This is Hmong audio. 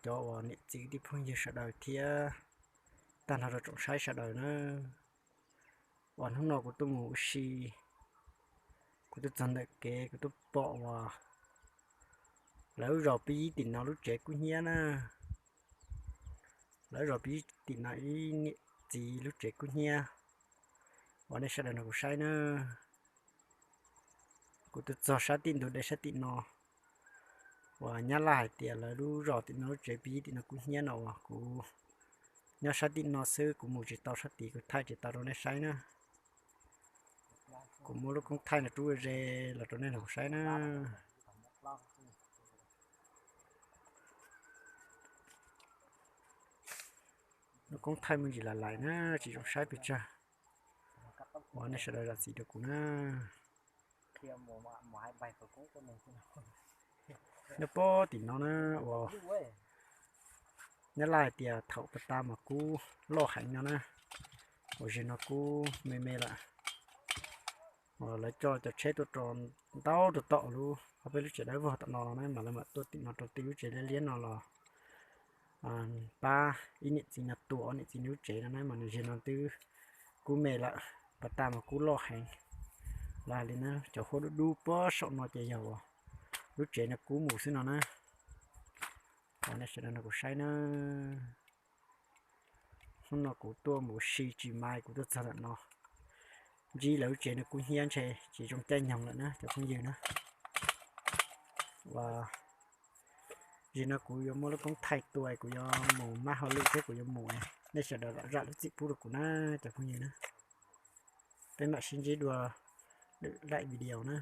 Cov uas niam txiv kwv tij phooj ywg sawv daws thiab tag nrho rau tsoom saib sawv daws na, uas hnub no kuv tuaj mus ua si, kuv tuaj txog ntawm kev kuv tuaj pom uas lawv lub zos Pib Yib tim no lub tsev kub hnyiab na. Lawv lub zos Pib Yib tim no ib niam txiv lub tsev kub hnyiab uas nej sawv daws nrog kuv saib na. Kuv tuaj txog sab tim ntug dej sab tim no uas nyab laj hais tias lawv lub zos tim no lub tsev Pib Yib tim no kub hnyiab no uas kuv nyob sab tim no xwb, kuv mus tsis tau sab tid, kuv thaij tsis tau rau nej saib na. Kuv muab lub koob thaij no rub ze los rau nej nrog kuv saib na. Lub koob thaij me ntsis lam lais na, tsis zoo saib pes tsawg. Uas nej sawv daws zam txim rau kuv na. Nyob puag tim no na uas nyab laj hais tias thaum pas tas mas kub loj heev no na, uas zeg no kub me me lawm. Uas lawv coj cov tsheb tuaj rau ntau rau tom lub, ob peb lub tsev dawb vog tom no los na, mas lawv mam tuaj tim no rau tim lub tsev liab liab no los pab ib niam txiv no tua ob niam txiv lub tsev no na, mas nws zeg no twb kub me lawm, pas tas mas kub loj heev. Lawv hais li na, cov huab dub dub puag saum no ces yog uas lub tsev no kub mus xwb no na. Uas nej sawv daws nrog kuv saib na. Hnub no kuv tuaj mus ua si tsis mas kuv tuaj txog ntawm no, ntsib lawv lub tsev no kub hnyiab ntshe tsis zoo caij nyoog lawm na cov phooj ywg na. Uas zeg no kuv yuav muab lub koob thaij tua, kuv yuav mus mab hauj lwm thiab kuv yuav mus, nej sawv daws zam lub txim pub rau kuv na cov phooj ywg na. Peb mam sib ntsib dua lwm daim video na.